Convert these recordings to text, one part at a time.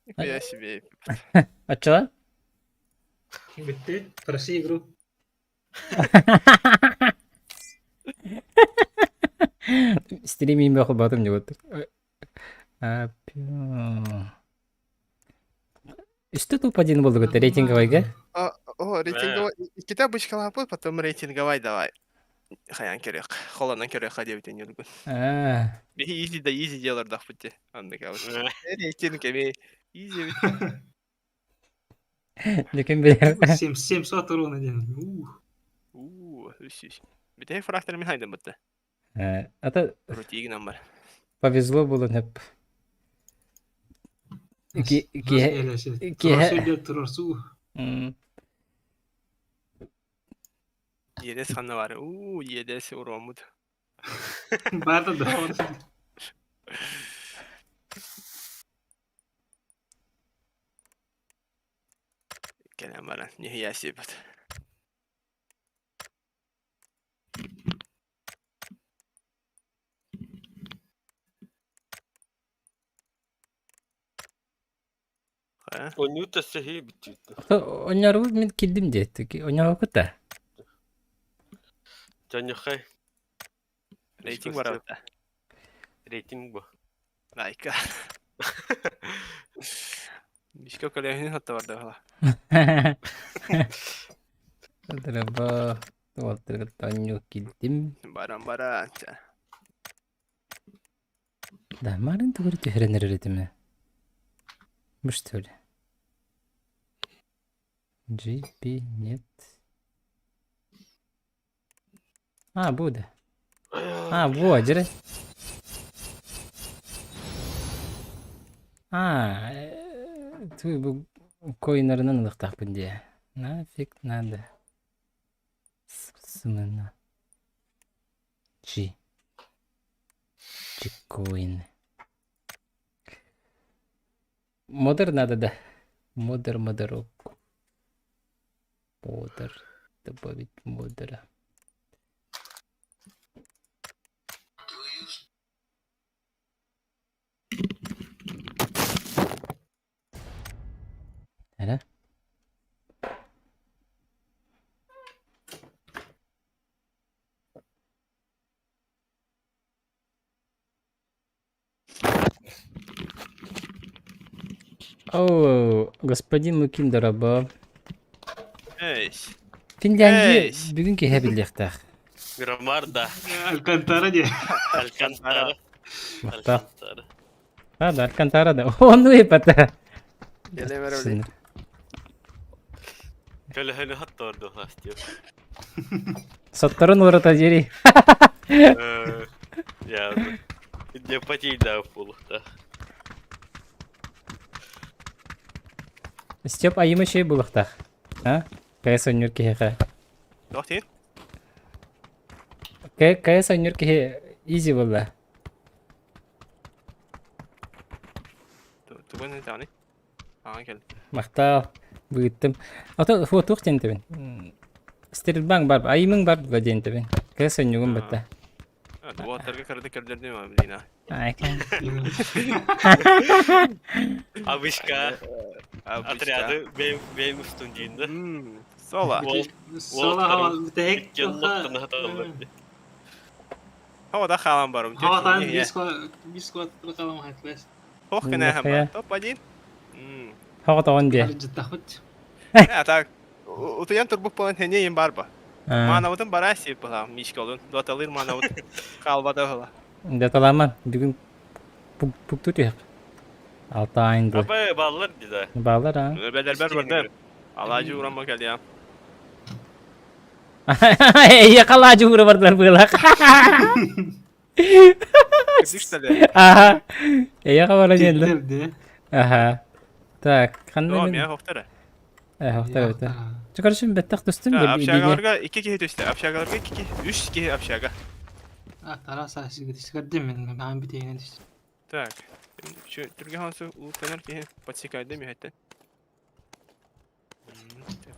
Нихуя себе. Оччоҕо? Бүттү. Проси игру. Стримим бөх батым дьыбыт. Үстэ топ-1 болдугут рейтинговайга. О, рейтинговай. Иккитэ обычкалааппыт, потом рейтинговай давай. Хайан көрүөх. Холонон көрүөххэ диэбитин Ньургун. Биһи изи да изи делордахпыт дии. Оннук абыт. Рейтинг эмиэ изи эбит. Дьэ ким билэр. 700 урона диэн. Ух. Уу, үс. Бүтэһик фрактор мин хайдам бытта. Ата Рутигынан бар. повезло булан хөп. Ки ки Ки турарсу. Иэдэс ханна бар? Уу, иэдэс уруоммут. Баата да. Кэлэн баран, нихуя себе. Онньуу тэссэһии бүттүүттэ. Онньорбут мин киирдим диэт. Онньоокут да. Дьонньоххой. Рейтинг барабыта. Рейтинг бу. Лайка. Мишка көлөһүн хатта барда бала. Драба уолтарга онньуу киирдим. Баран баран. Да, марын тугу түһэрэн эрэр этим. Бу что ли? GP нет. А, буде. А, во, дьэ. А, ту бу коиннарынан ылыахтаахпын дии. Нафиг надо. Сымына. G. G-coin. Модер надо, да. Модер, модерок. Модер. Добавить модера. Эрэ? О, господин Лукин дорообо. Эй. Финляндия бүгүн киһи биллиэхтээх. Громарда. Алькантара диye. Алькантара. Махтал. Алькантара. А, да, Алькантара да. Ону ипата. Келе Көлөһөнү хатторду хастио. Сотторун урата дири. Я не потейда пулухта. Степ айыма шей булахтах. А? Кая сонньур киһиэхэ. Туох диир? Кая сонньур киһи изи буолла. Тугун этэҕиний? Аҕа кэл. Махтал. Быыттым. Ото фу туох диэн тэбин? Стритбанк бар, айымың бар дуо диэн тэбин. Кая сонньугун бытта. Уолаттарга кырды көрдөрдүм блин. Абышка отряды бэйм устун диин да. Сола. Сола бүтэһик Хава да хаалан барым. Хаватан бискот халам хатлас. Ох кэнэһэм бар. Топ-1. Хоҕотоҕун диэ. Арыдьыттахпыт. А так утуйан турбук буолан хэньэ бар ба. Маанабытын бараа сип была мишка олун. Доталыр маанабыт хаалбата была. Даталаман бүгүн пукту түһэх. Алтаайын бу. Абы баллар ди да. Баалар а. Бэлэрбэр барда. Алаажы урамма кэлиям. Эйе халаажы уура бардылар быылах. Кырдык Аха. Эйе хабара диэллэр. Аха. Так, ханна О, мен... миа хохтара. Э, хохтар эбит. Чэ, короче, бэттэх түстүм Общагаларга икки киһи түстэ. Общагаларга икки киһи, үс киһи общага. А, Тарас сигэрдим мен маан битиинен түстүм. Так. Түргэ хансы улуктанар киһи подсекайды мүһэттен.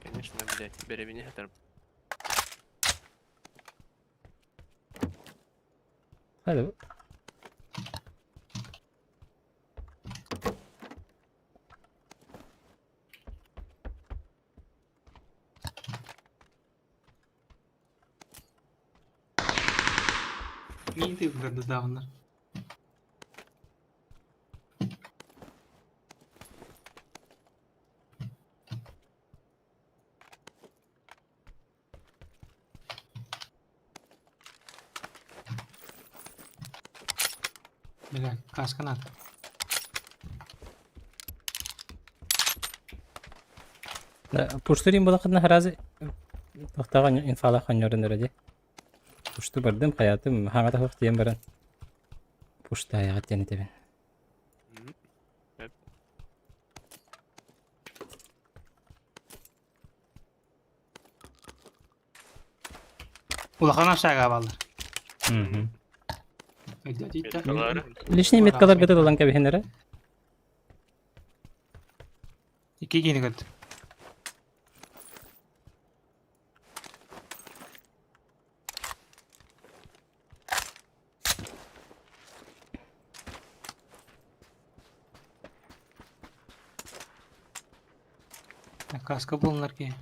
Конечно, блядь, бэрэбини хатарым. Hadi. Мин тыылларды даҕаны. Бля, каска надо. Пуштурин булахытына харазы тохтоҕо инфалах хонньорун эрэ дии. Пушту бардым, хайаатым, хаҥата суох тиийэн баран пуштаайаҕыт диэн этэбин. Улахан ашаага бааллар. Мгм. Өйдөтүйтэ. Меткалары. Личный меткаларга да ылан кэбиһин эрэ. Икки киини көрдүм. Каска булунар киһи.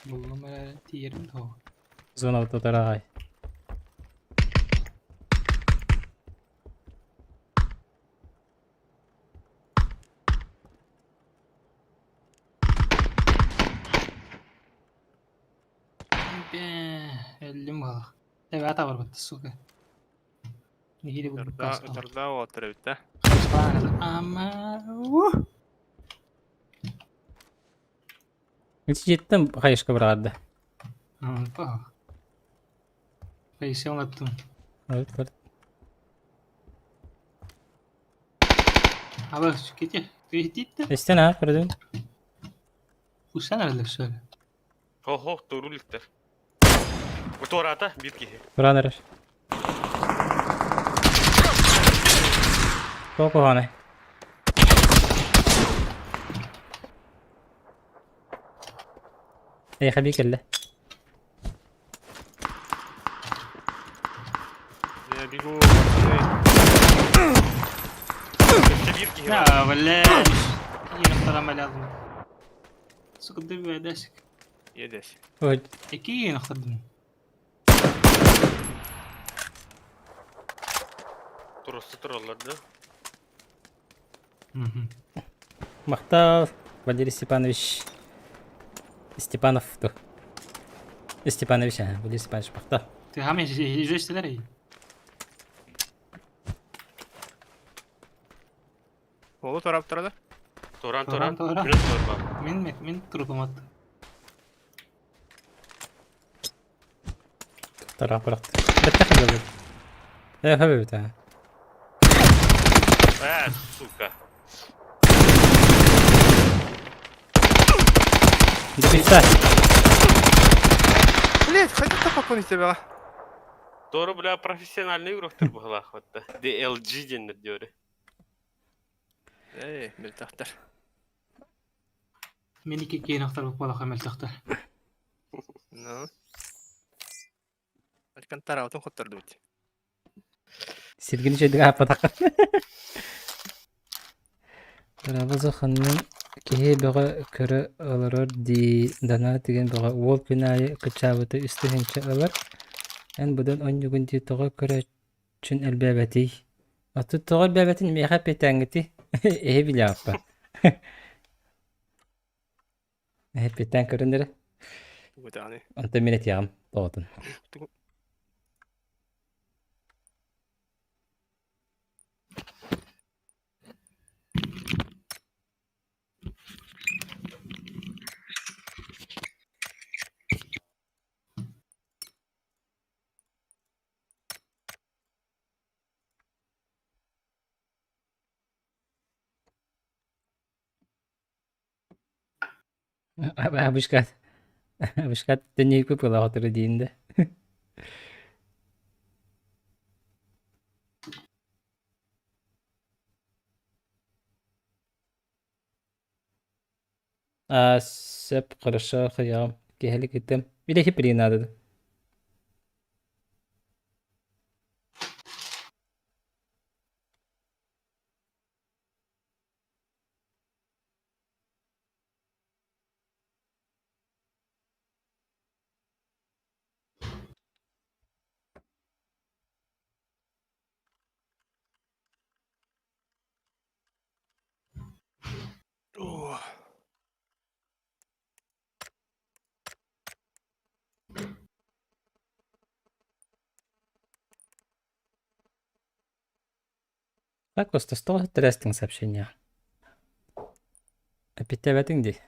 Буллум эрэ тиийэрим дуо? Зона тутараҕай. Бэ, өллүм буолах. Эбээ табарбыт, сука. Нэһиилэ булбут Ырда, каскалар. ырда уолаттар эбит да. Ама, ух! Ити дьиэттэн хайышка быраҕарда. М, пах. Поясил аттым. Көрт, көрт. Аба, кете, кретит Истэн аа, көрдүм. Кусан эрэлэр söyle. Хо-хо, туруликтер. Туораата биир киһи. Туран эрэр. Тоқ куһаҕанай. Эйиэхэ бии кэллэ. Я бегу, пацаны. Өссө биир киһи бар. Да, блядь. Киин Сука, дэсик. Едес. Ой, Киин охтордум. Туруста тураллар да. Махтал, Валерий Степанович. Степанов ту. Степанович, а, Валерий Степанович махтал. Ты хам ежестилер. Уолу туораап турада. Туран Туран, туран. туран. Күнүс турба. Мин мин трупом атты. Тараах бырахты. Бэттэх бэбит. Э, хөбөбүт аа. Э, сука. Дебита. Блять, хотя то попон тебя. Тору, бля, профессиональный игроктар буоллах вот. DLG диэннэр диэри. Эй, мөлтөхтөр. Мин икки киин охтор буолах мөлтөхтөр. Ну. Алькантара отун хоттордубут. Сиргини чөйдүк ааппатахха. Тарабаза ханнын киһи бөҕө көрө олорор дии данаа тигэн бөҕө уол күн аайы кыччаабыта үс тыһыынча ылар. Эн быдан онньугун дии тоҕо көрөөччүн элбээбэтий? Оттон тоҕо элбээбэтин миэхэ эппиэттээҥҥитий? Эһи билээҕиппа. Эппиэттээн көрөн эрэ. Тугутааны. Онтон мин этиэҕим тоҕотун. Тугу Абышкат. Абышкат төннүйүкпү пыла отуру диин да. А, сөп, хорошо, хайаҕым. Киэһэлик ыттым. Билэ хиппирии наада. Так, Костас, тоҕо тэрэстиҥ сообщение? Эппиттээбэтиҥ дии,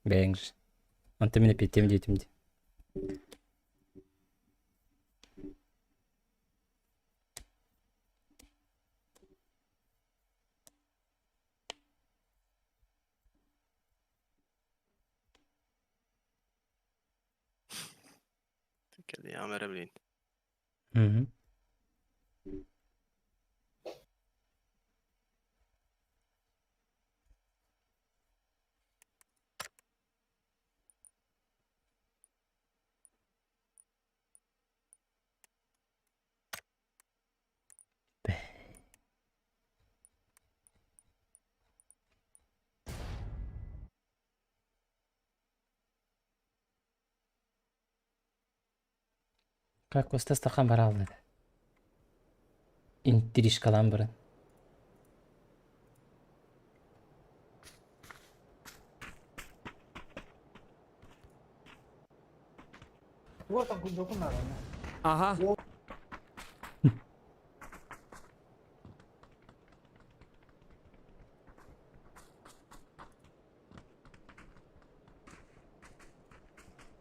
бэйэҥ же. Онтон мин эппиттиэм диэтим дии. Кэлиэҕим эрэ билин. Мгм. Как Костас тахан барааллар. Интрижкалаан баран. Ага.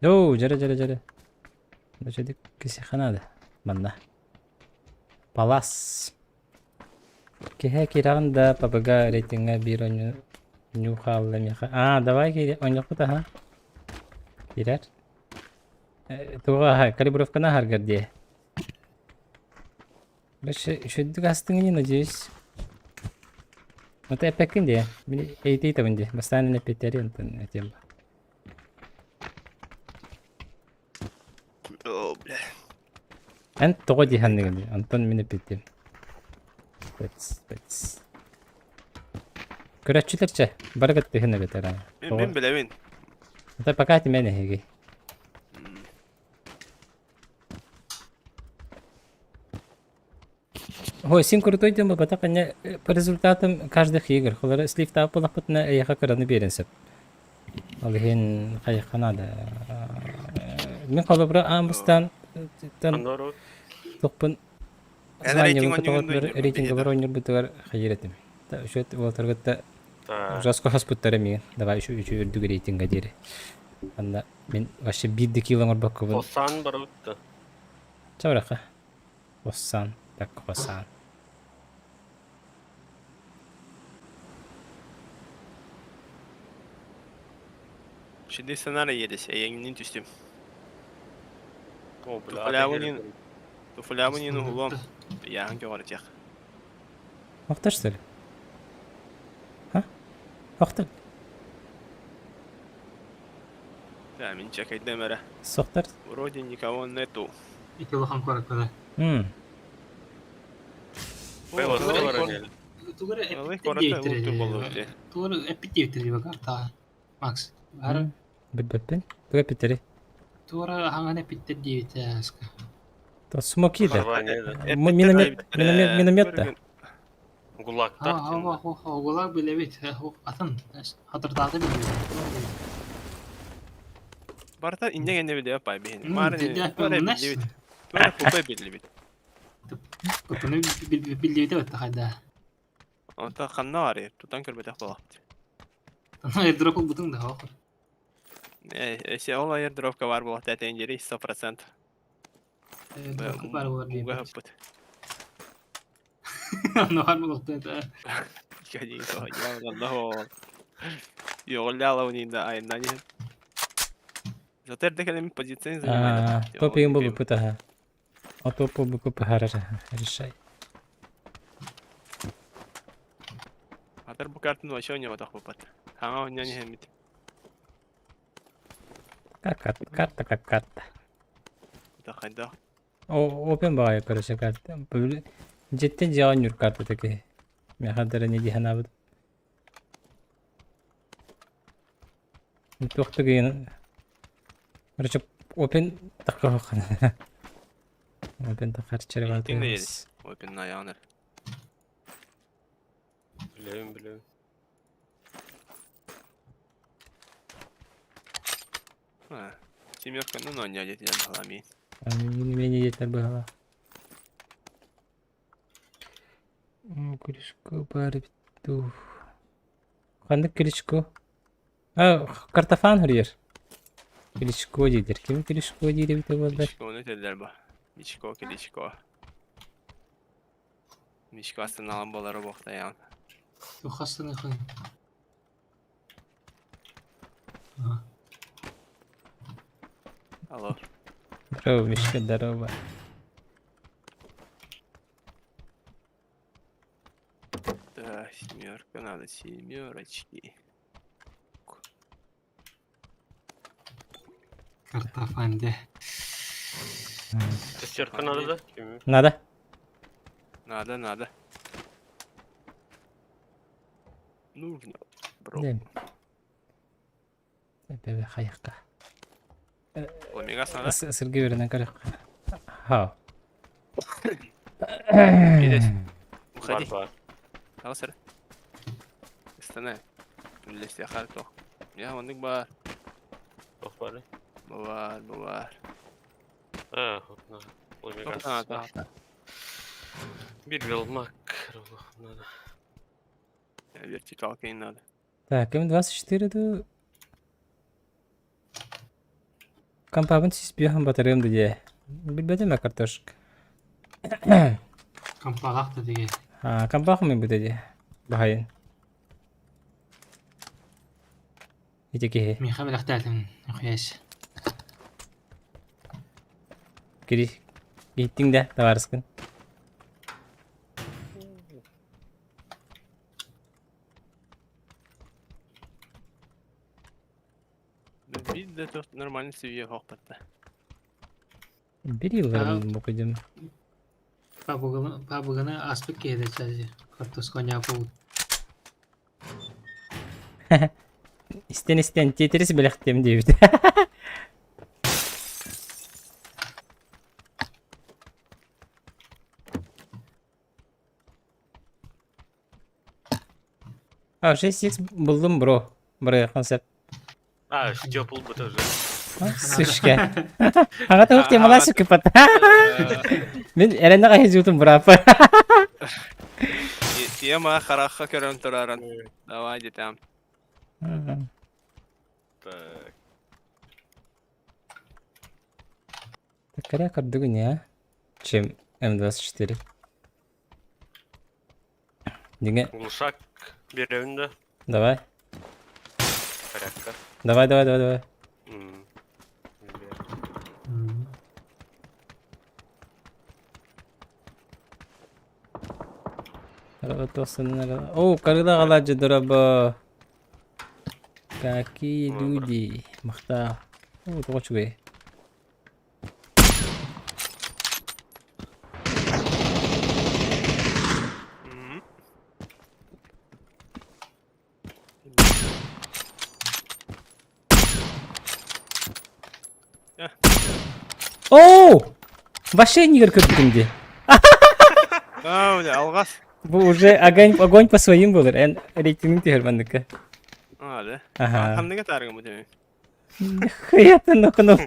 Оо, дьэрэ дьэрэ дьэрэ. Бачадык кисиэхэ наада. Манна. Палас. Киһи киирэҕин да ПБГ рейтиҥҥэ биир оонньуу оонньуу хаалла миэхэ. Аа, давай киири оонньуохпут аһа. Киирэр. Э, туга аһа, калибровканы аһаргар дии. Короче, үчүгдүк астыҥ ини, надеюсь. Вот эппэккин дии. Мин эйтийтабын дии. Бастаан эн эппиттээри онтон этиэм. О, бля. Эн тоҕо дии санныгын Онтон мин эппиттим. Бэц, бэц. Көрөөччүлэр чэ, бары кыттыһын эбэтэр. Мин, мин билэбин. Это пока тимэн эһиги. Ой, син крутой диэн буолбатах инньэ по результатам каждых игр. Холоро сливтаах буоллахпытына эйиэхэ кыраны биэрэн сөп. Ол иһин хайыахха наада. Мин холобура аан бастаан туохпун званиебын рейтинговар оонньуурбутугар хайыыр этим. Үчүт уолаттаргытта жестко хаспыттара миигин. Давай үчү үчү үрдүк рейтинга диэри. Анна мин вообще биир да кило оҥорбоккобун. Хосан барыбытта. Чабырахха. Хосан, так Хосан. Şimdi сценарий едешь, эйиҥнин түстүм. О, бля, Туфлябынин, туфлябынин уһулуом. Яһан көҕөрүтүөх. Охтор что ли? А? Охтор. Да, мин чекайдым эрэ. Сохтор. Вроде никого нету. Ити улахан куоракка М. Тугу эрэ эппиттэр Тугу эрэ эппиттиэбиттэр картаҕа Макс. Бары Билбэппин. Тугу эппиттэрий? Тугу эрэ хаҥан эппиттэр диэбитэ аска. То смоки да. Миномет, миномет, миномет да. Гулактар. Гулаг билэбит. Атын хатырдааты билэбит. Барыта инньэ гэннэ билиэп бай биһини. Маар билибит. Туора купе билибит. Купуну билибит эбит хайда. Онто ханна барый? Тутан көрбөтөх буолахпыт. Airdrop ылбытыҥ да оох. Э, если ол airdropка бар буолахта этэн диэри 100%. Airdropка бар буолар Ууга диэбит. ыппыт. Онно бар буолуохтун этэ. Зато эрдэ кэлэн позиция занимает. Топигын булбуппут аха. Отопу буку решай. Атар бу картын вообще не бупат. Ага, у не хемит. Как карта, как карта. Да хайда. О, опен баҕайы короче карта. Дьиттен дьиэҕэ ньур карта такие. Миэхэ дара не дии санаабыт. Туох да Короче, опен такой Опен тахар Рейтинг Опен на янер. Билэбин, билэбин. А, семерка, ну, но не одет, я балами. Не менее детер было. Кличко баар эбит дуу. Ханнык Кличко? А, картофан суруйар. Кличко дииллэр. Ким Кличко диир эбитэ буоллар? Кличкону этэллэр ба. Кличко, Кличко. Кличко астыналан буолара буохтайаан. Хастан Алло. Здорово, Мишка, здорово. Да, семерка надо, семерочки. Картофан де. Шестерка надо, да? Надо? Надо, надо. Нужно, бро. Дем. Бебе хайыққа. Омегас надо? Сыргы берінен көрек. Хау. Идешь. Уходи. Бар, бар. Ал сэр. Истана. Үллесте хар тоқ. Я оннык бар. Ох, бары. Бар, бар. А, вот на. Омегас. Тоқ надо. Бир велмак. Надо. Вертикалка не надо. Так, М24 ду... Компабын сис биохан батарым дие. Билбетим картошка. Компалах да деген. А, компахым мен буде Бахайын. Ити киһи. Миха билэхтээтим. Охуясь. Кири. Киһиттиҥ да, табаарыскын. Бир да тоқ нормальный сүйе хоқпатта. Бир йылларын букуйдум. Пабыганы аспыт киһи чази. Картошка пол. Истен-истен тетерис билэхтем диэбит. А, 6x булдум, бро. Бро, концепт. А, Степул бы тоже. Сушка. Ага, туох темала сүкүпат. Мин эрэнэ кайжутум брапа. Тема харахха көрөн тураран. Давай, детям. Так. Такая кардыгня, чем М24. Диге, Глушак берем, да? давай. Порядка. Давай, давай, давай, давай. О, когда галаджи дораба. Какие люди. Махта. О, тоҕо О! Вообще не көрдүм ди. А, бля, алгас. Бу уже огонь, огонь по своим был. Эн рейтинг түһэр манныкка. А, да. Ага. Ханныга таргы бу деме. Хыятын нокунул.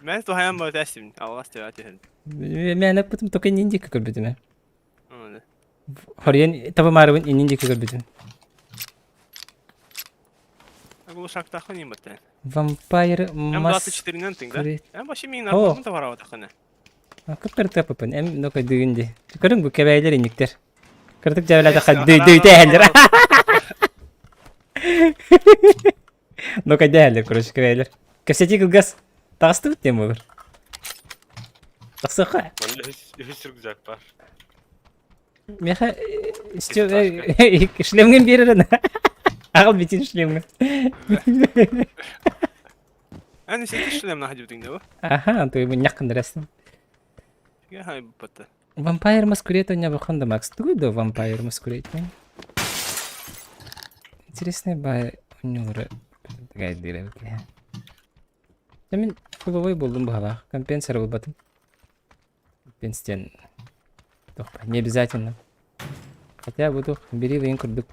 Мен тухаян бу тәсим. Алгас деп атыһын. Мен аппытым только ниндика көрбүтүм. А, да. Хорьен таба марыбын ниндика көрбүтүм. Глушак тахын им баттан. Вампайр мас... М24-нен тың, да? М вообще мин О. наркомун тавара тахына. Кыптыр тапыпын. Эм нока дүйүнди. Көрүң бу кебәйлер иниктер. Кырдык жабылады ха дүй дәһәллер. Нока дәһәллер, короче, кебәйлер. Кепсети кылгас. Тагысты бит тем olur. Тагсыка. Манда үс рюкзак бар. Меха шлемген берер. Агыл битин шлемген. Әне сен шлем находил тың да бу? Аха, ты бы някын Я хай батта. Вампайр Маскурейт у меня выхода Макс. Тугой до Вампайр Маскурейт. Интересный бай у него такая дыра. Мен фуловой болдум баҕалаах. Компенсер болбатым. Компенстен. Не обязательно. Хотя буду бери вин курдук.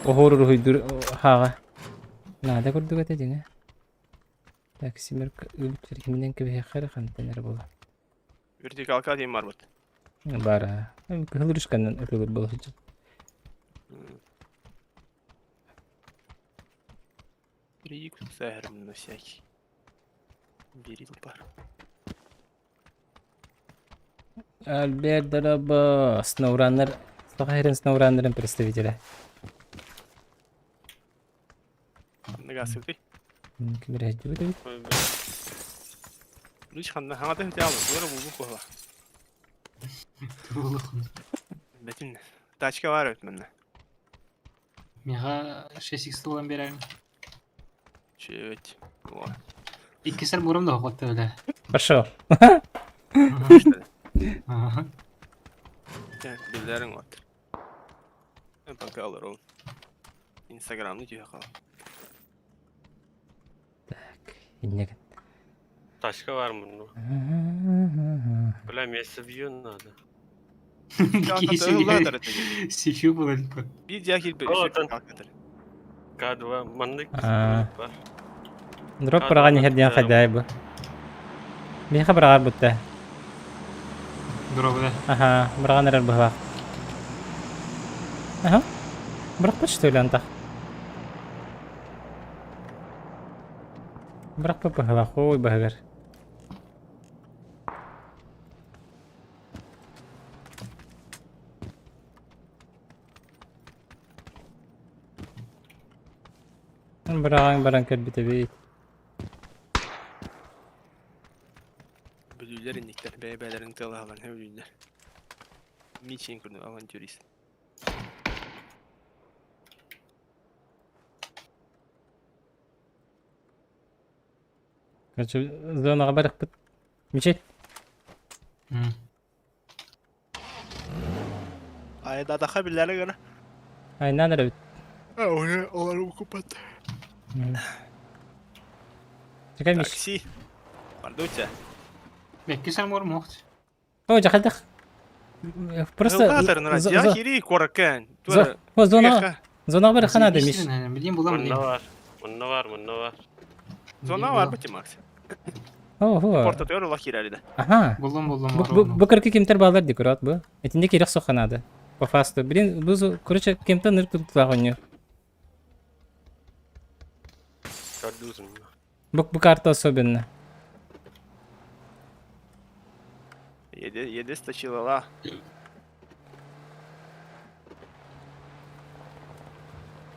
Охору хуйдур хага. Надо курдук это деңе. Так, семерка ылбыт киминэн кэбиһиэххэ эрэ хантан эрэ буолар. Вертикалка диэн барбыт. Баар кыһыл ручканан ытылыр буола сылдьар. Рик на всякий. Бери бар. Альберт Дороба, Сноураннер, Саха сирин Сноураннерын представителэ. Нагасыбытый. Ким эрэһдибит эбит? Лич ханна хаҥата хытаалы, туора булбут буола. Бэтин тачка бар эбит манна. Миэхэ 6x ылан биэрэрим. Чүөт. О. Иккисэр бурум да хотта бile. Пошел. Ага. Биллэриҥ от. Пока олорон. Инстаграмны түһэ хал. Так, иннек. Тачка бар мунну. Бля, мне собью надо. Сифю было Биир дьиэ киирбит. К2 маннык бар. Дроп быраҕан иһэр диэн хайдаай бу. Миэхэ быраҕар бутта. Дробы да. Аха, быраҕан эрэр быһылаах. Аха. Бырахпыт что ли антах? Бырахпыт быһылаах, ой баһыгар. Быраҕан баран кэлбит эбит. Бүлүүлэр инниктэр бэйэ-бэйэлэрин тыалаһалларын сөбүлүүллэр. Мичин курдук авантюрист. Короче, зонаҕа барыахпыт. Мичил. Айдадаха биллэри гына. Айнаан эрэбит. Олар укупат. Чекай Миш. Такси. Пардуйте. Бэкки сармор мохт. О, дьахайдах. Просто... Я хири коракэн. О, зона... Зона бар ханада Миш. Билим булам. Манна бар. Манна бар, манна бар. Зона бар бити Макс. Ого. Портатөр улах киирэридэ. Аха. Буллум буллум. Бу бу кыркы кимтер баалар декорат бу. Итинде кирэх сох надо. По фасту. Блин, бу короче кем-то ныр туттулаах онньу. Көрдүүсүн. Бу карта особенно. Еде еде стачилала.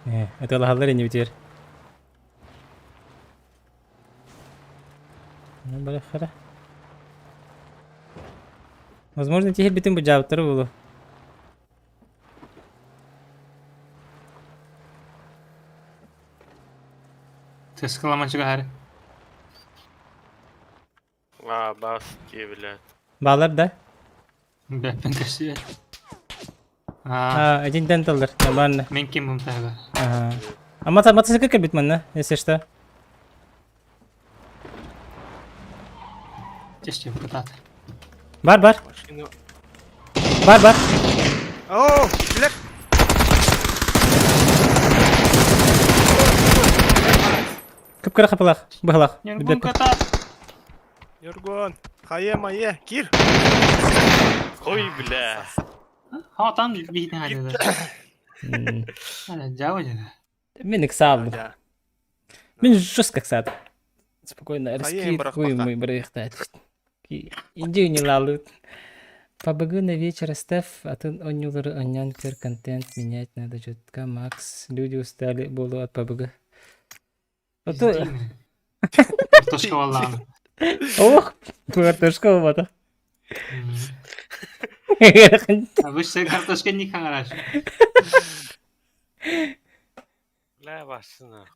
Э, это лахаллар не битер. Бара Возможно, тихер битин бу жабыттары болу. Тескаламачыга хари. А, бас, блядь. Балар да? Бэппен көстүбэт. А, А, один денталлар, нормально. мен ким бумтага. Ага. А мотоцикл кэлбит манна, если что. Чешче кытаат. Бар, бар. Машина. Бар, бар. О, блядь. Кып-кыра хапылах, быһылах. Ньургун кытаат. Ньургун, хайа майа, кир. Ой, бля. Ха там биитин хадыда. Жаба жада. Мин ыксаалдым. Мин жестко ыксаатым. Спокойно Хайа, раскид, хуй мой бырыхтаат. Иди не лалут. ПБГ на вечер оставь, а ты онньулары онньон көр контент менять надо чутка, Макс. Люди устали болу от ПБГ. А то... Картошка валлааны. Ох, картошка болбата. Обычно картошка не хорошо. Бля, басына.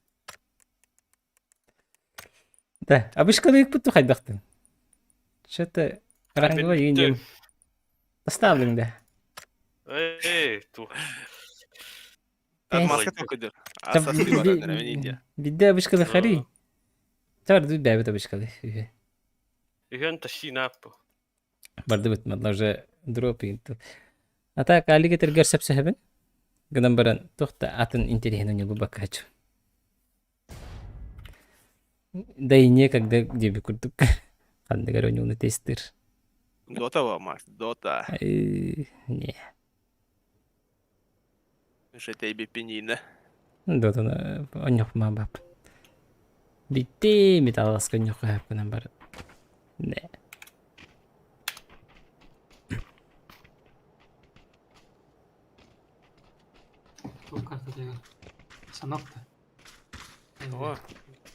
Да, обычно ыкпыт хайдахтын. Что-то ранговый юним. Поставлен, да. Эй, ту. Маска көдөр. Асасы баран рәвен Бидде обычкалы хари. Тар ду бәбит обычкалы. Үһөн таши наппу. Барды бит мадла уже дроп инту. А так алиге тергер сәпсәһәбен. Гынан баран тохта атын интересен уни бу бакачу. Да и некогда диэбит курдук ханнык эрэ оонньууну тестир. Дота во, Макс, Дота. Не. Жетейбиппиниинэ. Дотаны онньохпумаа бап. Битти металласка онньоххо хэппинэн бар. Не. Туох картатыгар? Санок-то. О,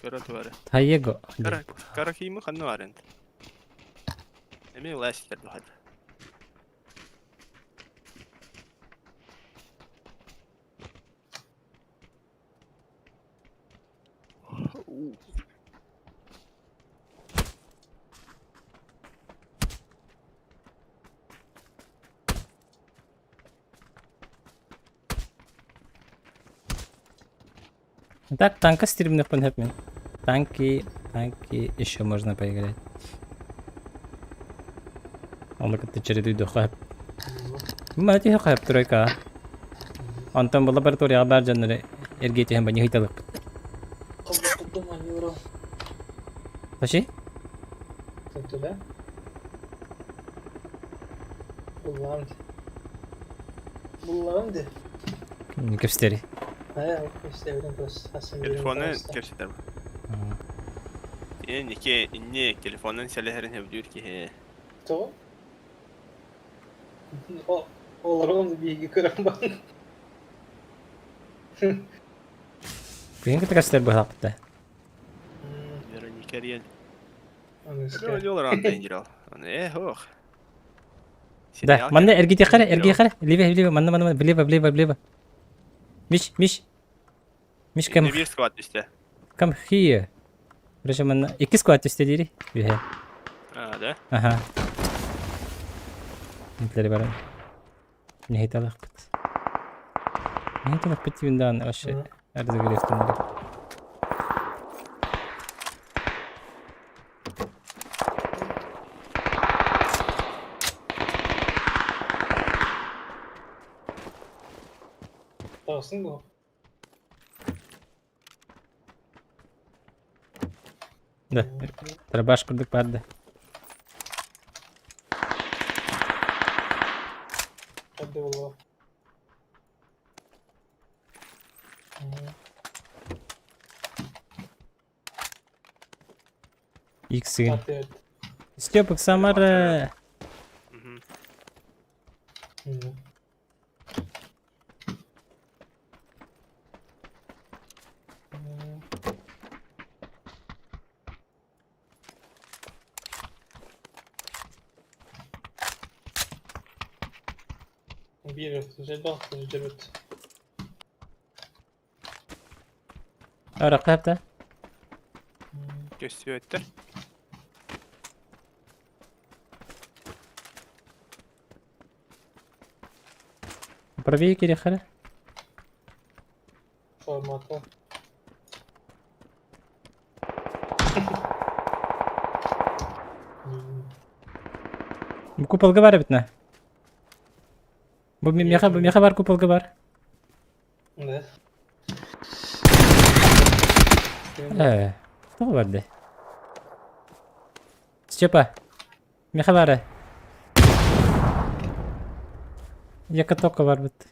көрө туары. Таего. Кара, карахимы ханна барент. Эми ластер духат. Так, танка стримных пен. Танки, танки еще можно поиграть. Он кытта чередуйдуха. Мана тиһэ хайап тройка. Онтон бу лабораторияҕа баар дьоннору эргиэтиһэн баньыһый талыппыт. Пошли? Туда? Буллаҕым дии. Буллаҕым дии. Кэпсэтери. Телефоны кэпсэтэр. Э, Нике, инне телефонун сэлэһэрин сөбүлүүр киһи. Тоҕо? Олорон биһиги көрөн баран. Күһүн кытта кэпсэтэр быһалаахпыт да. Вероника Риэль. Э, ох. Да, манна эргитиэххэ эргиэххэ лево, лево, манна, манна, влево, влево, влево. Миш, Миш. Миш, кам... Биир сквад түстэ. Come here. Короче, манна икки сквад түстэ дири. Үһэ. А, да? Аха. Интлери баран. Нехит алахпыт. Нехит алахпыт тибин вообще. Разогревтен. Тағысын bu. Да, Тарабаш курдук бар да. Hadi ola. Иксигин. Степа, Самара. Bir, Арақпа Көстүөттөр. Правее кирехара. Формата. Бу куполга бар бит на. Бу меха, бу меха бар куполга бар. Да. Э, кто бар да? Степа, меха бар. Я каток бар бит.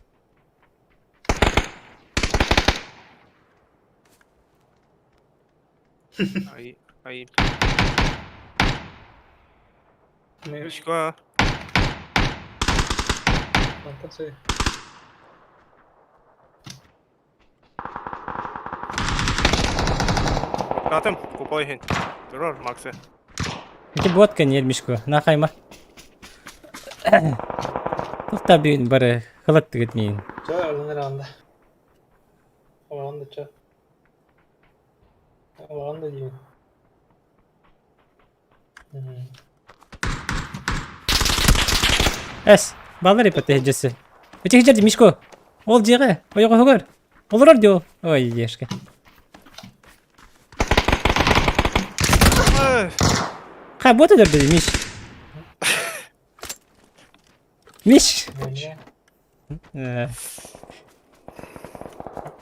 Ай, ай. Мишка. Татым, купол иһин. Турар, Максы. Ити бот кэннер Мишко, нахайма. Тухта бүүн бары хылат түгет миин. Ча, алыныр анда. Аланда ча. Аланда деймін. Эс, баллар ипатты хеджесі. Өте хеджерди Мишко. Ол жеге, ойға хөгөр. Олорор дио. Ой, ешке. Ха, бот өдөрдү Миш. Миш.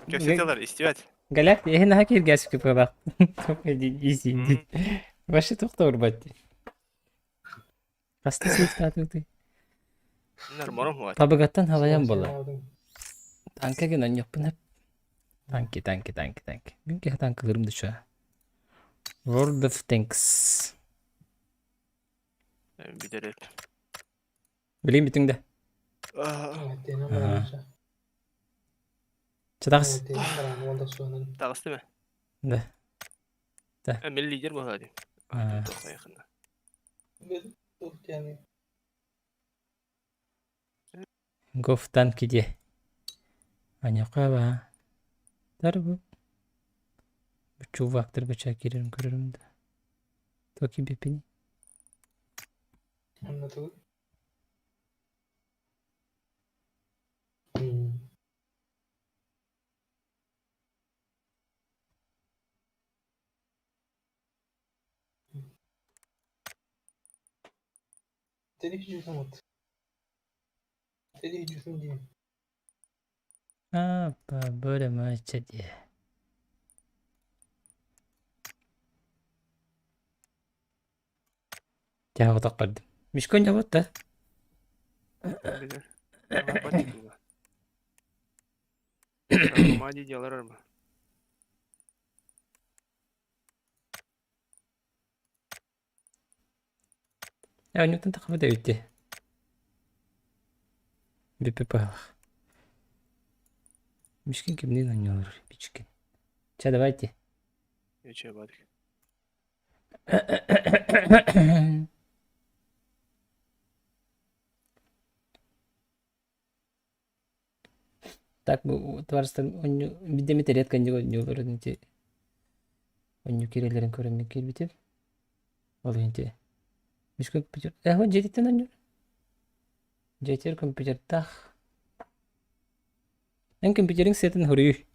Кэпсэтэлэр, истибэт. Галяк, эһин аха киргәс күпәләк. Изи. Вообще тохтор бат. Хаста сейфтаатыгытый? Нормально вот. Табыгаттан халайан буолар. Танка гынан ньоппун эп. Танки, танки, танки, танки. Мин киһи танкалырым да чуа. World of Tanks. Бүтереп. Билин бүтүң да. Чатагыс. Таҕысты ме? Да. Да. Мен лидер буолла дии. Гоф танки дии. Аньяка Тар бу. Чувактар бача кирерим көрөрүм да. Токи бепини. Апа, бөрө мача дии. Тяга тақпардым. Мишкон жабат да. Ромади делар ма. Я ньютон тақпа да өтте. Бипи палах. Мишкин кимнин аньолор бичкин. Ча давайте. Нече бадык. Так бу товарыстар онню бидемите редко онню инти онню кирелерин көрөммүн кирбитим. Ол инти. Мишкин компьютер. Э, он жетиттен онню. Жетер компьютер тах. Эн компьютериң сетин хурүй.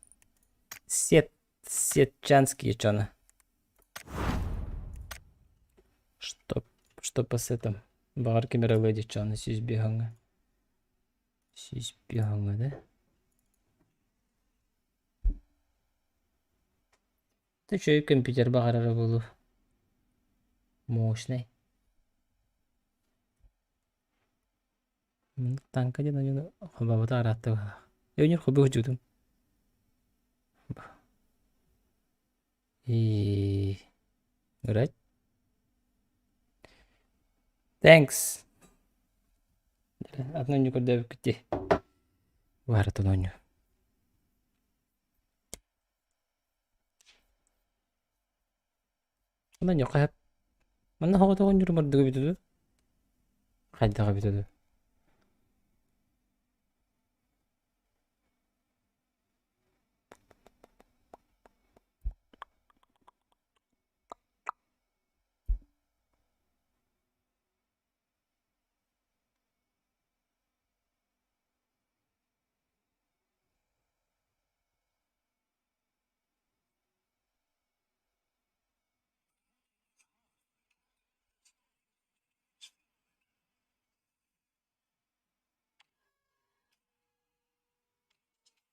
Сет, сетчанские чона. Что, что по сетам? Бағар кемералы чона сүүс бихаңа. Сүүс бихаңа, да? Ты чё, компьютер бағарара болу. Мощный. Танка ден онюну хобабыта аратты. Өнер хобы жудум. И... Right. Thanks. Атын онню көрдөбүк күтти. Барытын онню. Онан yok hep. Манна хоҕото онньуру мардыгы бүтүдү. Хайдаҕа бүтүдү.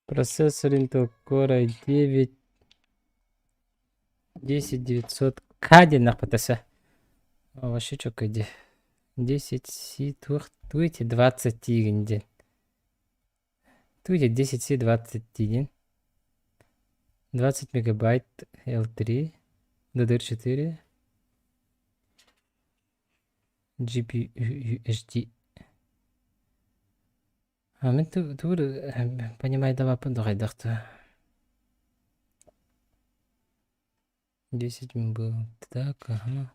Процессор Intel Core i9 10900 К диэн нахпатаса. Вообще чё кэди. 10 Си туйте 20 тигин. Туйте 10 Си 20 тигин. 20 мегабайт L3 DDR4 GPU HD. А мен тур понимай давай пандухайдахта. 10 был. Так, ага.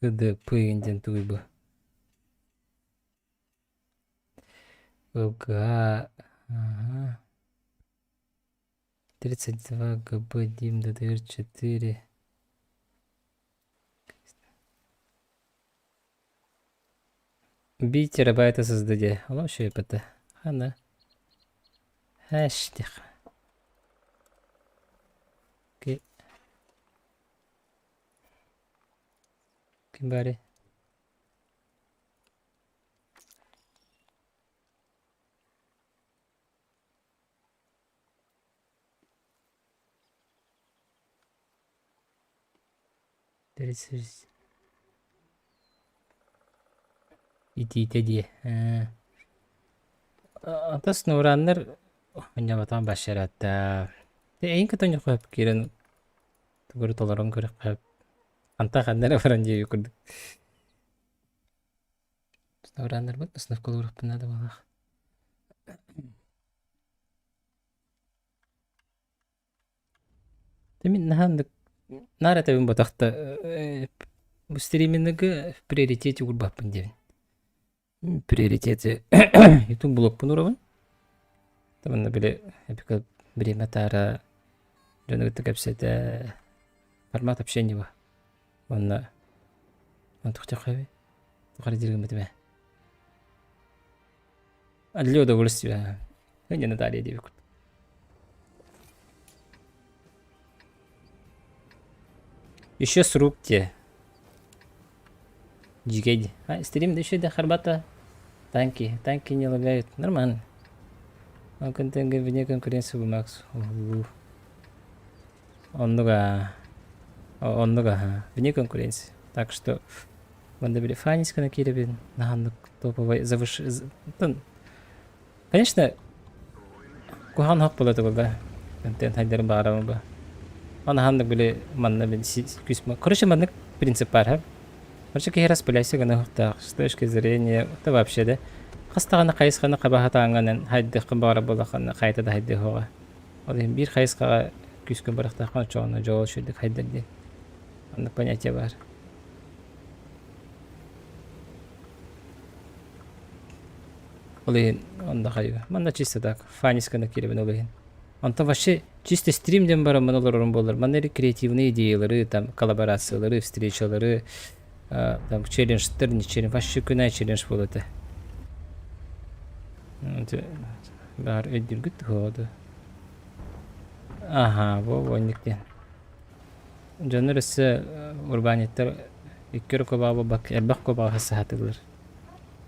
КДП инден туйбы. ЛГ. Ага. 32 ГБ DIM DDR4. Би терабайт SSD. Вообще это. Хана. Хэштег. Окей. Ким бари? Итиитэ диэ. Атас нураннар онньоботоон башаратта. Эйин кытта онньоххо киирэн тугу толорон көрөххө Антах ханна эрэ баран диэби курдук. Урааннарбыт установкалыырыхпын наада буоллах. Мин наһаа наар этэбин ботахта бу стриминги в приоритете уурбаппын диэбин. Приоритети YouTube блокпун уурабын. Манна били эпика бириэмэ таара дьону кытта кэпсэтэ формат общения ба. Уонна онтухтаххаби тухары диир гыммытым ээ. Для удовольствия. Не Наталья диэбит курдук. Еще с рук те. Дьигэй. А, стрим да еще да харбата. Танки. Танки не лагают. Нормально. Он контент вне конкуренции Макс. Оннуга. Оннуга. Вне конкуренции. Так что манна били фанисканы киирэбин наһаннык топовай завыш Конечно, куһаҕан оһох буолар буолла. Контент хайдарын баҕарабын ба. Аны ханнык били манна мин күс Короче, маннык принцип баар һэ. Короче, киһи распыляйся гына оһохтоох. С точки зрения, это вообще да. Хас даҕаны хайысханы хаба сатааҥҥынан хайдыаххын баҕарар буоллаххына хайта да хайдыах оҕо. Ол иһин биир хайысхаҕа күүскүн бырахтаххына оччоҕуна дьол үчүгэйдик хайдар диэн. Оннук понятие баар. Ол иһин онно хайыы. Манна чисто так, фанисканы киирэбин ол иһин. Онтон вообще чисто стрим диэн бараммын олорорум буоллар. Манна эрэ креативные идеялары, там коллаборациялары, встречалары, там челленджтер, не челлендж, вообще күн аайы челлендж буолуо этэ. Баар өйдүүргүт дуо? Аха, бу оннук диэн. Дьоннор өссө урбаанньыттар икки рукобаҕа буолбакка элбэх куобаҕы саһатыллар.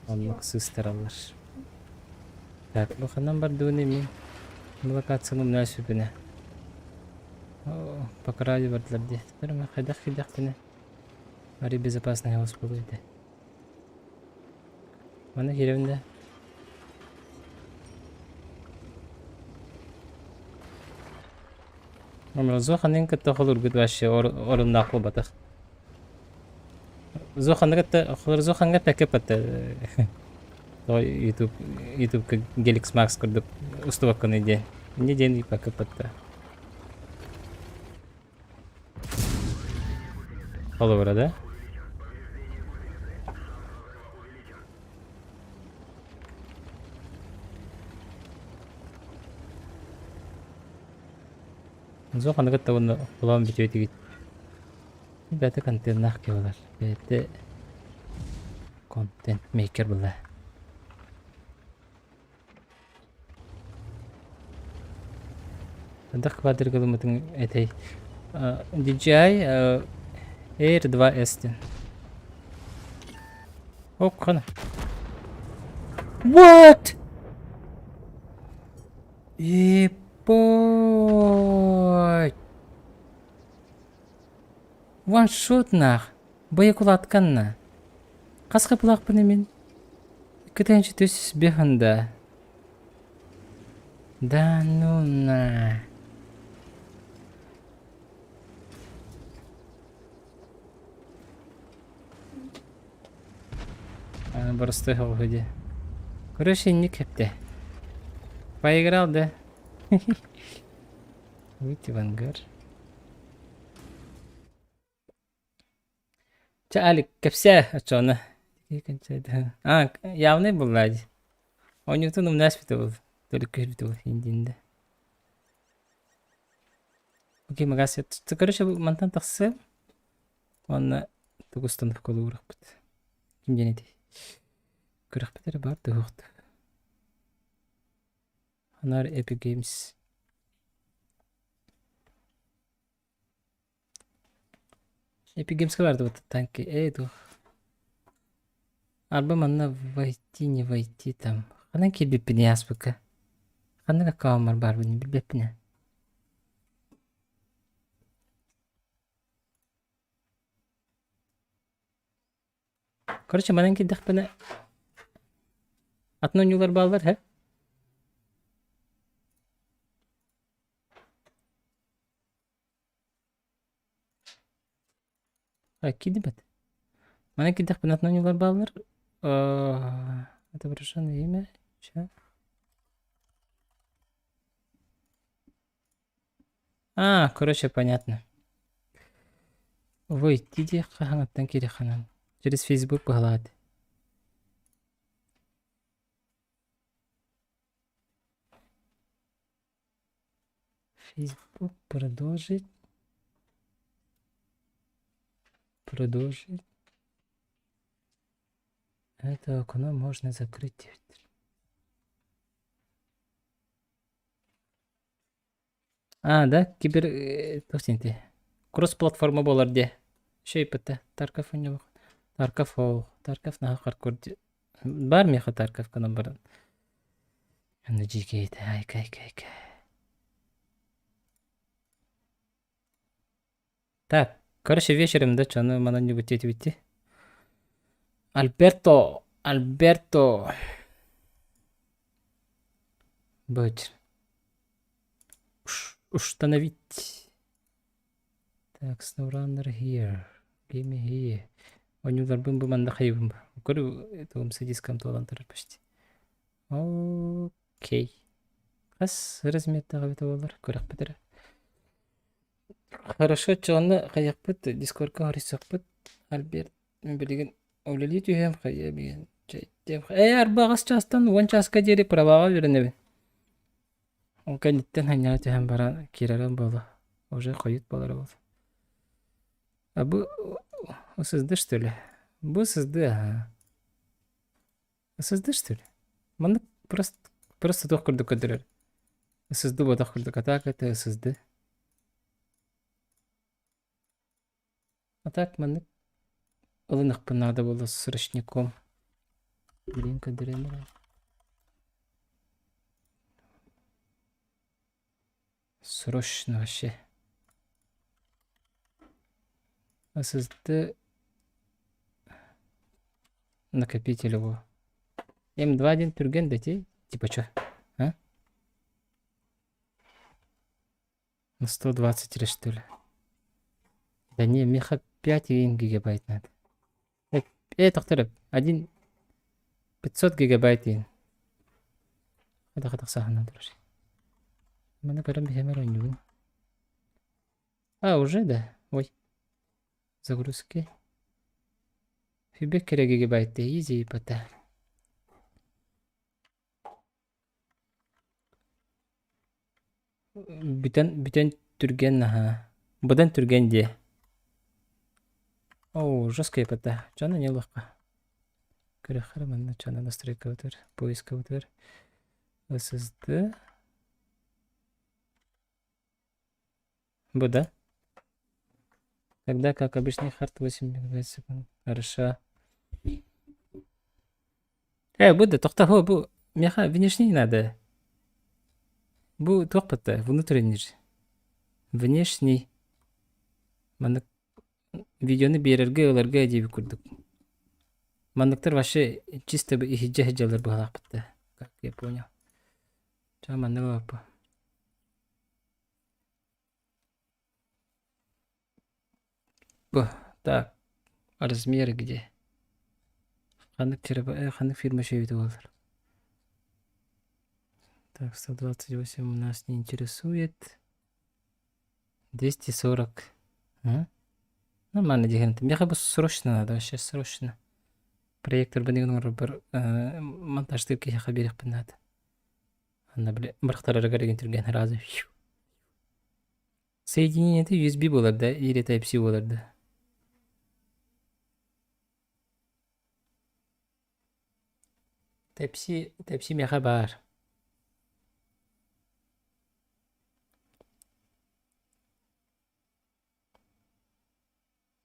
Оннук сыыстараллар. Так, бу ханан бардыбын мин? Бу локацияны умнаа сүпүнэ. По краю бардылар дии. Төрөмө хайдах киирдэхпинэ бары безопасный хаос буолуо этэ. Манна киирэбин да? Зоханын кытта холургут вообще оруннаах буолбатах. Зоханы кытта Зоханга пэкэ патта YouTube YouTube Gelix Max курдук устубаккыны диэн. Не диэн пэкэ патта. Холобура да? Зо ханнык кытта уонна холоон бүтүө Бэйэтэ контеннаах киһи буолар. Бэйэтэ контент мейкер буолар. Хайдах квадрик ылыммытыҥ этэй? DJI Air 2S диэн. Ок, хана. What? Ебать! One-shot нах. Боекулатканна. Хас хапылаахпын мин? Икки түс беханда. Да ну на. Простой хоҕуһу Короче, инник хэпте. Поиграл, да? Выйти в ангар. Чэ, Алик, кэпсээ оччоҕуна. А, явный буолла дии. Оонньуутун умнаспыта был. Төрүккэ киирбитэ был индиинде. Окей, магаас короче, мантан тахсыам. Уонна тугу установкалыырахпыт. Ким диэн этэй? Күрэхпит эрэ баар туһуохта. Анаар Epic Games. Epic Games'ка бардыбыт танки. Эй, туох. Арба манна войти, не войти там. Ханан киирбиппин ааспыкка. Ханнык аккаунмар баарбын билбэппин ээ. Короче, манан киирдэхпинэ атын оонньуулар бааллар, һэ? А, киирбэт. Манан киирдэхпинэ атын оонньуулар бааллар. Отображенное имя. Ча. А, короче, понятно. Войти диэххэ хаҥаттан киириэххэ Через Facebook быһалаат. Facebook продолжить. Продолжить. Это окно можно закрыть. А, да, кибер туох диэн Кросс-платформа буолар диэ. Шейпэтэ. Тарков у Тарков ол. Тарков наһаа харкур Бар миэхэ Тарков гынан баран. Аны дьиикэйдэ айка айка айка. Так, короче, вечером да, чаны манан ньубутти Альберто, Альберто. Быт. Установить. Так, SnowRunner here. Game here. Оонньууларбын бу манна хайыбын. Көрү тугум дискам туолан турар почти. Окей. Хас размердаах эбитэ буоллар көрөхпүт эрэ. Хорошо, чоҕуна хайыахпыт, дискордка хоруйсуохпут. Альберт билигин үлэлии түһүөм, хайыа билигин чэйдиэм. Ээ, арба аҕыс чаастан уон чааска диэри праваҕа үөрэнэбин. Ол кэнниттэн ханньара түһэн баран киирэрим буолуо. Уже хойут буолара буолуо. А бу ССД что ли? Бу ССД, ага. ССД что ли? Маннык просто просто туох курдук көрдөрөр. ССД буотах курдук, а так это ССД. А так маннык ылыныахпын наада буолла с ручником. Билин көрдөрөм эрэ. Срочно вообще. SSD накопитель его. М2 диэн түргэн да ити? Типа чё? А? На 120 или что ли? Да не, меха 5 гигабайт надо. Э, э тохтор, 1 500 гигабайт иин. Хата хата саһана турар. Маны көрөн биһэмэр оонньуубун. А, уже да? Ой. Загрузки. Фибек кэрэ гигабайт изи пота. Бүтэн бүтэн түргэн наһаа. Быдан түргэн диэ. Оо, жесткая пота. Чаны не ылыахха. Көрүөххэ эрэ манна чаны настройкабытыгар, поискабытыгар SSD. Бу да? Тогда как обычный хард 8 мегабайт в секунду. Хорошо. Э, бу да тохтоо бу миэхэ внешний надо. Бу туох батта внутренний же. Внешний. Маннык видеону биэрэргэ ыларга диэбит курдук. Манныктар вообще чисто иһирдьэ сылдьаллар быһалаахпыт да. Как я понял. Ча маннык ылаппа. Бу так размеры где? Ханнык терабайт, ханнык фирма үчүгэйбит буолар. Так, 128 у нас не интересует. 240. А? Нормально диэн. Миэхэ бу срочно надо, вообще срочно. Проектор бэнигин оҥорорбор монтажтыыр киһиэхэ биэриэхпин наада. Анна били бырахтарарыгар игин түргэн сразу. Соединениета USB буолар да или Type-C буолар да? Type-C, Type-C миэхэ баар.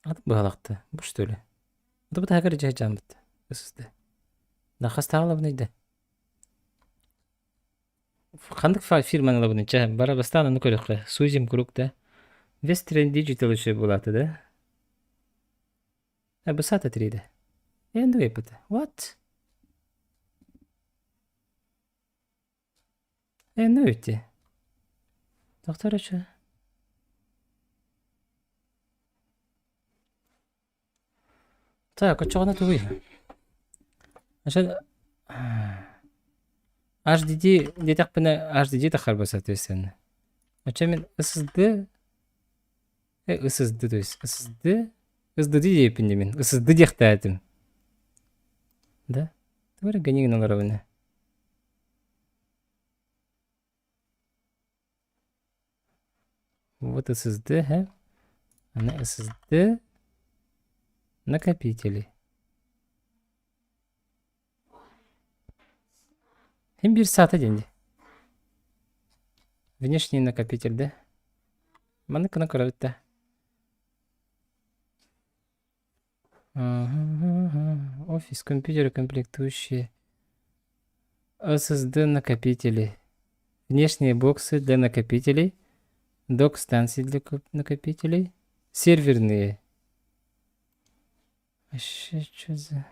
Аты быһалахта. Бу что ли? Это бу таһыгар дьаһайдьааммыт. ССД. Да хастаҕа ылабыный да? Ханнык фирманы ылабыный? Чэ, бара бастаан ону көрүөххэ. Сузим круг да. Western Digital үчүгэй буолаата да? Э, бу саата тириидэ. Эн ыйыппыта. What? Эн үти. Доктор ача. Так, оччоҕуна тугуй? Ача HDD диэтэхпинэ HDD тахарба соответственно. Оччо мин SSD SSD то есть SSD SSD диэппин дии мин SSD диэхтээтим. Да? Тугу эрэ генигин олоробун Вот SSD, һэ? Аны SSD накопители. Хим биир саата диэн дии. Внешний накопитель да? Маннык гына көрөбүт да. Офис, компьютеры, комплектующие. SSD накопители. Внешние боксы для накопителей. Док-станции для накопителей. Серверные. Вообще, что за...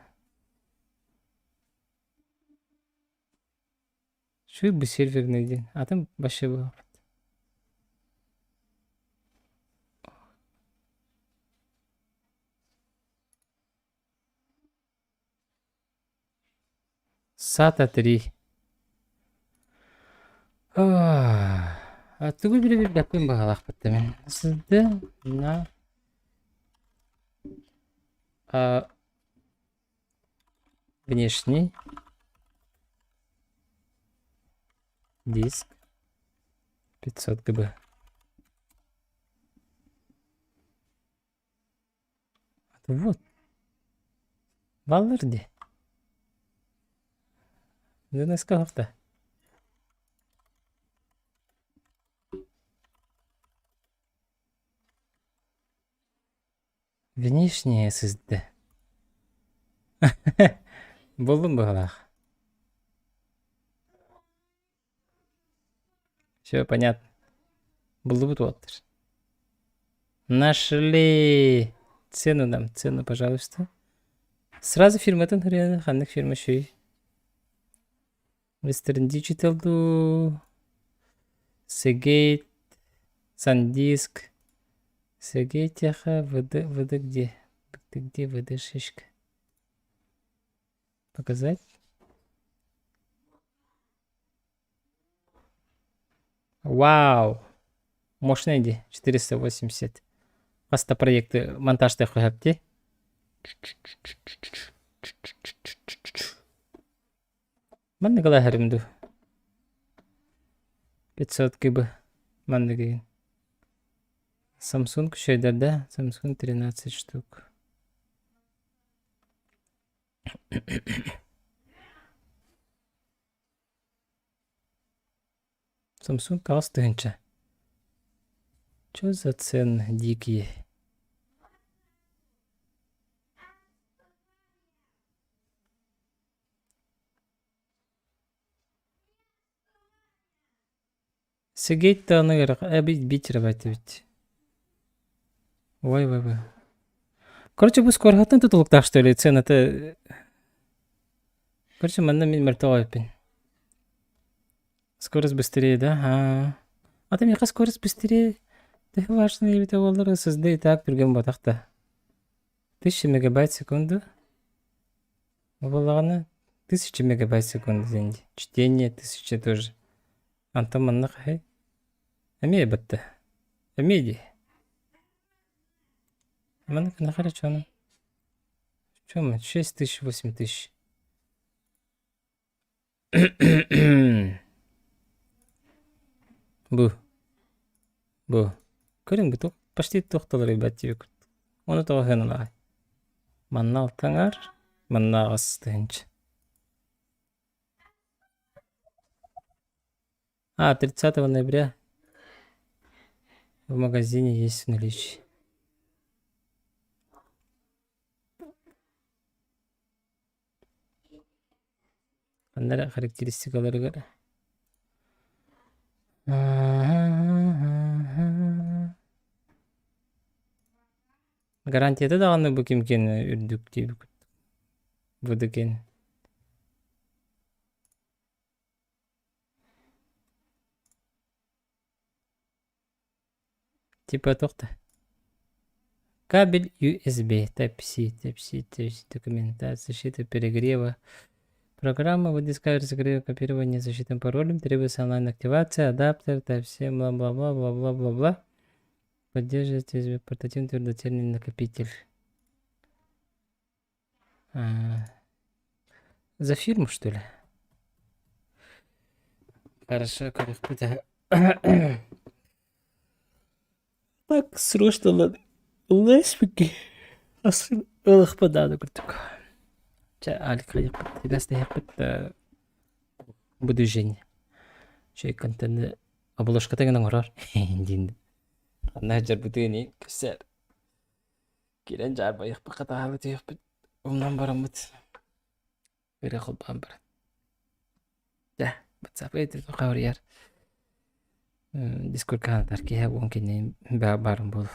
Что бы серверный день? А там вообще было. SATA 3. А тугу билэ-билбэппин баҕалаахпыт мин. Сылды на а, внешний диск 500 ГБ. Вот. Баллар дии. Дьоно да. Внешнее SSD. Буллум быһалаах. Все понятно. Буллубут уолаттар. Нашли цену нам, цену, пожалуйста. Сразу фирматын хрена, ханнык фирма шүй. Western Digital дуу, Seagate, SanDisk, Seagate ВД, ВД где? Ты где ВД шишка? Показать? Вау! Мощный дии, 480. Хаста проекты монтажтыахха сөп дии. Маннык ылаһарым дуу? 500 гб маннык игин. Samsung үчүгэйдэр да? Samsung 13 штук. Samsung аҕыс тыһыынча. Чё за цены дикие? Seagate даҕаны ыарахан эбит биир эбит. Ой ой ой. Короче, бу скороһыттан тутулуктаах что ли цената Короче, манна мин мөлтөх эбиппин. Скорость быстрее, да? А, а ты миэхэ скорость быстрее. Төһө важный эбитэ буоллар SSD и так түргэн буотах да. 1000 мегабайт в секунду. Буоллаҕына 1000 мегабайт в секунду диэн дии. Чтение 1000 тоже. Антон манна хаһый? Эмиэ батта. Эмиэ дии. Манна нахара чону? Чем? 6000, 8000. Бу. Бу. Көрүҥ бу туох почти туох ребят диэбит. Ону тоҕо сыаналаҕай? Манна алтаҥар, манна 8 тыһыынча. А, 30 ноября в магазине есть в наличии. Ханна эрэ характеристикаларыгар Гарантията даҕаны бу ким киэнэ үрдүк диэбиккит. Будукин. Типа туох да Кабель USB Type-C, Type-C, Type-C, документация, защита перегрева. Программа выдиска разогрева копирование защитным паролем, требуется онлайн-активация, адаптер, Type-C, бла-бла-бла, бла-бла-бла-бла. Поддерживает USB портативный твердотельный накопитель. А, за фирму, что ли? Хорошо, көрүөхпүт. Так, срочно надо. Леспики. Ылых дааны курдук. Чэ, Алик хайыппыт, ибэстэһиэхпит будужение. Чэй контены обложката гынан оҥорор диин. Ханна сылдьарбытын кэсээр. Киирэн дьаарбайыахпыт, хатааһылатыахпыт, умнан бараммыт. Ырыа холбоон баран. Дьэ, WhatsApp хабарыйар. Дискурка ханатар киһи уон кини баарым буолуо.